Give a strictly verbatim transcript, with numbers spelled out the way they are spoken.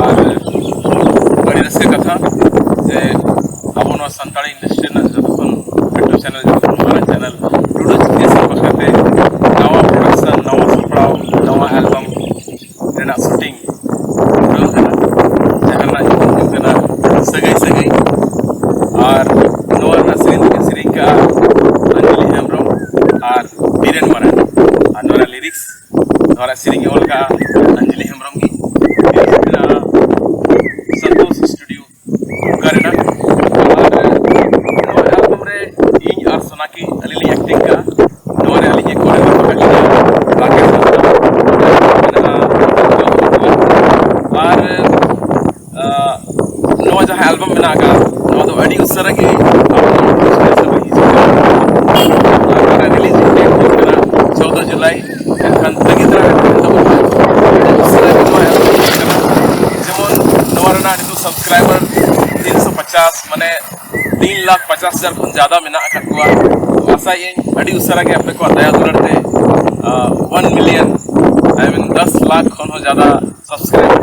ᱟᱨ ᱟᱹᱰᱤ ᱨᱟᱹᱥᱠᱟᱹ ᱠᱟᱛᱷᱟ ᱡᱮ ᱟᱵᱚ ᱱᱚᱣᱟ ᱥᱟᱱᱛᱟᱲᱤ ᱤᱱᱰᱟᱥᱴᱨᱤ ᱨᱮᱱᱟᱜ ᱡᱚᱛᱚ ᱠᱷᱚᱱ ᱞᱟᱹᱴᱩ ᱪᱮᱱᱮᱞ, ᱡᱚᱛᱚ ᱠᱷᱚᱱ ᱢᱟᱨᱟᱝ ᱪᱮᱱᱮᱞ ᱴᱩᱰᱩ ᱡᱤᱛᱤᱭᱟᱹ ᱥᱮᱨᱮᱧ ᱵᱟᱠᱷᱨᱟ ᱛᱮ ᱱᱟᱣᱟ ᱯᱨᱚᱰᱟᱠᱥᱚᱱ, ᱱᱟᱣᱟ ᱥᱟᱯᱲᱟᱣ, ᱱᱟᱣᱟ ᱮᱞᱵᱟᱢ ᱨᱮᱱᱟᱜ ᱥᱩᱴᱤᱝ ᱯᱩᱨᱟᱹᱣ ᱠᱟᱱᱟ, ᱡᱟᱦᱟᱸ ᱨᱮᱱᱟᱜ ᱧᱩᱛᱩᱢ ᱦᱩᱭᱩᱜ ᱠᱟᱱᱟ ᱥᱟᱹᱜᱟᱹᱭ ᱥᱟᱹᱜᱟᱹᱭ᱾ ᱟᱨ ᱱᱚᱣᱟ ᱨᱮᱱᱟᱜ ᱥᱮᱨᱮᱧ ᱫᱚᱠᱤᱱ ᱥᱮᱨᱮᱧ ᱠᱟᱜᱼᱟ ᱟᱧᱡᱚᱞᱤ ᱦᱮᱢᱵᱨᱚᱢ ᱟᱨ ᱵᱤᱨᱮᱱ ᱢᱟᱨᱟᱱᱰᱤ᱾ ᱟᱨ ᱱᱚᱣᱟ ᱨᱮᱱᱟᱜ ᱞᱤᱨᱤᱠᱥ, ᱱᱚᱣᱟ ᱨᱮᱱᱟᱜ ᱥᱮᱨᱮᱧ ᱮ ᱚᱞ ᱠᱟᱜᱼᱟ ᱟᱧᱡᱚᱞᱤ ᱦᱮᱢᱵᱨᱚᱢ ᱜᱮ᱾ ᱢᱤᱭᱩᱡᱤᱠ ᱢᱮᱱᱟᱜᱼᱟ ᱥᱚᱱᱛᱳᱥ ᱥᱴᱩᱰᱤᱭᱳ ᱫᱩᱢᱠᱟ ᱨᱮᱱᱟᱜ᱾ ᱟᱨ ᱱᱚᱣᱟ ᱮᱞᱵᱟᱢ ᱨᱮ ᱤᱧ ᱟᱨ ᱥᱳᱱᱟᱠᱤ ᱟᱹᱞᱤᱧ ᱞᱤᱧ ᱮᱠᱴᱤᱝ ᱠᱟᱜᱼᱟ᱾ ᱱᱚᱣᱟ ᱨᱮ ᱟᱹᱞᱤᱧ ᱮ ᱠᱚᱨᱮ ᱢᱮᱱᱟᱜᱼᱟ ᱨᱟᱠᱮᱥ ᱦᱟᱸᱥᱫᱟ, ᱢᱮᱱᱟᱜᱼᱟ ᱟᱨ ᱟᱸ, ᱱᱚᱣᱟ ᱡᱟᱦᱟᱸ ᱮᱞᱵᱟᱢ ᱢᱮᱱᱟᱜ ᱟᱠᱟᱫ, ᱱᱚᱣᱟ ᱫᱚ ᱟᱹᱰᱤ ᱩᱥᱟᱹᱨᱟ ᱜᱮ ᱟᱵᱚ ᱱᱚᱣᱟ ᱥᱩᱨ ᱥᱩᱯᱩᱨ ᱦᱤᱡᱩᱜ ᱠᱟᱱᱟ᱾ ᱟᱨ ᱱᱚᱣᱟ ᱨᱮ ᱨᱤᱞᱤᱡᱽ ᱰᱮᱴ ᱦᱩᱭᱩᱜ ᱠᱟᱱᱟ ᱪᱳᱫᱚ ᱡᱩᱞᱟᱭ᱾ ᱮᱱᱠᱷᱟᱱ ᱛᱟᱹᱜᱤ ᱛᱟᱲᱟᱜ ᱨᱮ ᱛᱟᱦᱮᱱ ᱛᱟᱵᱚᱱ ᱯᱮ᱾ ᱟᱹᱰᱤ ᱩᱥᱟᱹᱨᱟ ᱜᱮ ᱱᱚᱣᱟ ᱮᱞᱵᱟᱢ ᱦᱤᱡᱩᱜ ᱠᱟᱱᱟ᱾ ᱡᱮᱢᱚᱱ ᱱᱚᱣᱟ ᱨᱮᱱᱟᱜ ᱱᱤᱛᱚᱜ ᱥᱟᱵᱥᱠᱨᱟᱭᱵᱟᱨ ᱛᱤᱱᱥᱚ ᱯᱚᱪᱟᱥ, ᱢᱟᱱᱮ ᱛᱤᱱ ᱞᱟᱠᱷ ᱯᱚᱪᱟᱥ ᱦᱟᱡᱟᱨ ᱠᱷᱚᱱ ᱡᱟᱫᱟ ᱢᱮᱱᱟᱜ ᱟᱠᱟᱫ ᱠᱚᱣᱟ᱾ ᱟᱥᱟᱭᱟᱹᱧ ᱟᱹᱰᱤ ᱩᱥᱟᱹᱨᱟ ᱜᱮ ᱟᱯᱮ ᱠᱚᱣᱟᱜ ᱫᱟᱭᱟ ᱫᱩᱞᱟᱹᱲ ᱛᱮ ᱚᱣᱟᱱ ᱢᱤᱞᱤᱭᱚᱱ, ᱟᱭ ᱢᱤᱱ ᱫᱚᱥ ᱞᱟᱠᱷ ᱠᱷᱚᱱ ᱦᱚᱸ ᱡᱟᱫᱟ ᱥᱟᱵᱥᱠᱨᱟᱭᱵᱟᱨ